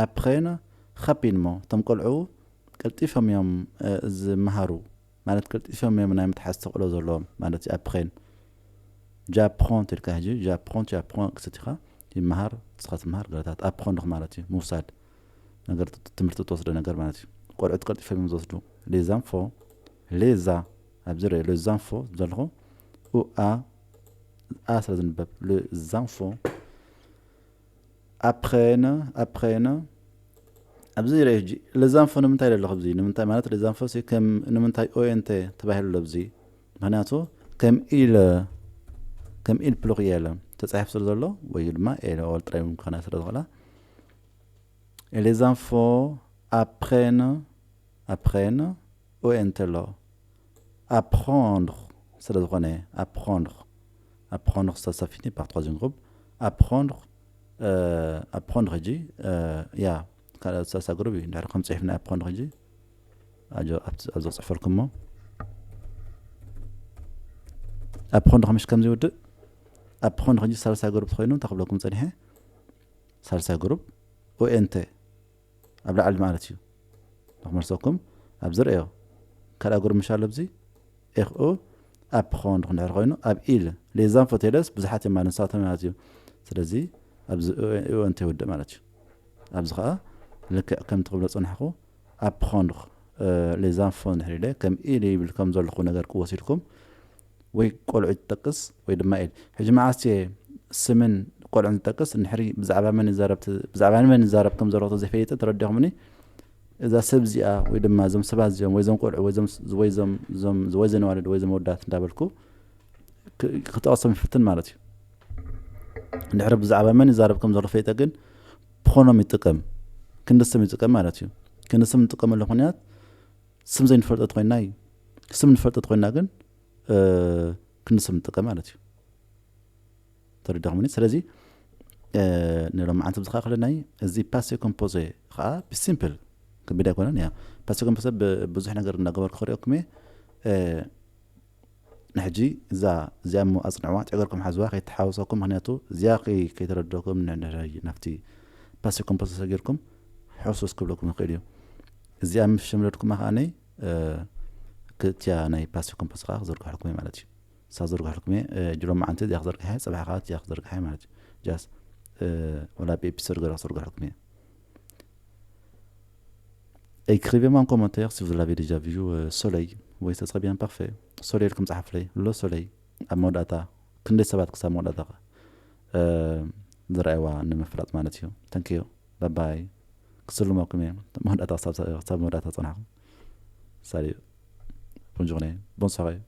apprennent rapidement. እቶም ቆልዑ ቀልጢፎም እዮም ዝመሃሩ ማለት ቀልጢፎም እዮም ናይ ምትሓዝ ተኽእሎ ዘለዎም ማለት እዩ። Apprennent. J'apprends ኢልካ ሕጂ j'apprends tu apprends ክትኢኻ ይመሃር ንስኻ ትመሃር ገለታት apprendre ማለት እዩ ምውሳድ ነገር ትምህርቲ ትወስዶ ነገር ማለት እዩ። ቆልዑት ቀልጢፎም እዮም ዝወስዱ። Les enfants les a ኣብዚ ርእ les enfants ዘለኹ ኡ a a ስለ ዝንበብ les enfants apprennent apprennent ኣብዚ ርእ ሕጂ les enfants ንምንታይ ኣለኹ ኣብዚ ንምንታይ ማለት les enfants ሲ ከም ንምንታይ ኦኤንተ ተባሂሉ ኣሎ ኣብዚ ምክንያቱ ከም ኢል ከም ኢል ፕሉሪየል ተፃሒፍ ስለ ዘሎ ወይ ድማ ኤል ኦል ጥራይ ክኾና ስለ ዝኽእላ les enfants apprennent apprennent ኦኤንተ ኣሎ apprendre ስለ ዝኾነ apprendre apprendre ça finit par troisième groupe apprendre apprendre ሕጂ ያ ካልኦት ሳልሳ ግሩብ እዩ እንድሕር ከም ፅሒፍና apprendre ሕጂ ኣብዚ ክፅሕፈልኩም ሞ apprendre ከምሽ ከምዚ ይውድእ apprendre ሕጂ ሳልሳ ግሩብ ተኮይኑ እንታይ ክብለኩም ፀኒሐ ሳልሳ ግሩብ ኦኤንተ ኣብ ላዕሊ ማለት እዩ። ንክመልሰኩም ኣብዚ ርእዮ ካልኣ ግሩብ ምሽ ኣሎ ኣብዚ ኤኽኦ apprendre እንድሕር ኮይኑ ኣብ ኢል les enfants ቴለስ ብዙሓት እዮም ማለት ንሳቶም ማለት እዩ። ስለዚ ኣብዚ ኦኤንተ ይውድእ ማለት እዩ። ኣብዚ ከዓ ልክዕ ከምቲ ክብሎ ፀናሕኩ apprendre les enfants እንድሕር ኢለ ከም ኢል ይብል ከም ዘለኹ ነገር ክወሲድኩም ወይ ቆልዑ ትጠቅስ ወይ ድማ ኢል ሕጂ መዓስ እየ ስምን ቆልዑን ዝጠቅስ እንድሕሪ ብዛዕባ መን ይዛረብ ብዛዕባ ንመን ይዛረብ ከም ዘለኹ ዘይፈሊጠ ተረዲኹምኒ እዛ ሰብ እዚኣ ወይ ድማ እዞም ሰባት እዚኦም ወይ ዞም ቆልዑ ወይ ዞም ወይ ዞም ዞም ወይ ዘነዋልድ ወይ ዞም ወዳት እንዳበልኩ ክጠቕሶም ይፍትን ማለት እዩ። እንድሕሪ ብዛዕባ መን ይዛረብ ከም ዘሎ ፈሊጠ ግን ፕሮኖም ይጥቀም ክንዲ ስም ይጥቀም ማለት እዩ። ክንዲ ስም ንጥቀመሉ ምክንያት ስም ዘይንፈልጦ ተኮይና እዩ። ስም ንፈልጦ ተኮይና ግን ክንዲ ስም ንጥቀም ማለት እዩ። ተረዳኹምኒ? ስለዚ ንሎማዓንቲ ብዝኸኣ ከለናይ እዚ passé composé ከዓ ብሲምፕል ከቢድ ኣይኮነን እያ። Passé composé ብዙሕ ነገር እናገበርኩ ክሪኦኩም እየ። ንሕጂ እዛ እዚኣ እሞ ኣፅንዕዋ፣ ጨገርኩም ሓዝዋ፣ ከይተሓወሰኩም። ምክንያቱ እዚኣ ከይ- ከይተረደእኩም ንሕድሕደይ ናብቲ passé composé ሰጊርኩም ሕሱስ ክብለኩም ይኽእል እዩ። እዚኣ ምስ ሸምደድኩማ ከዓነይ ክእትያ ናይ passé composé ከዓ ክዘርግሐልኩም እየ ማለት እዩ። እሳ ክዘርግሐልኩም እየ። ሕጂ ሎማዓንቲ እዚኣ ክዘርግሐ፣ ፅባሕ ከዓ እዚኣ ክዘርግሐ ማለት እዩ። ጃስ ወላ ብኤፒሶድ ገይረ ክዘርግሐልኩም እየ። Écrivez-moi en commentaire si vous l'avez déjà vu, euh, soleil. Oui, ça serait bien, parfait. Soleil ኢልኩም ፀሓፉለይ። Le soleil ኣብ መወዳእታ ክንደይ ሰባት ክሳብ መወዳእታ ዝረኣይዋ ንምፍላጥ ማለት እዩ። Thank you. Bye bye. ክስልመኩም እየ። መወዳእታ ክሳብ መወዳእታ ፀናሕኩም። Salut. Bonne journée. Bonne soirée.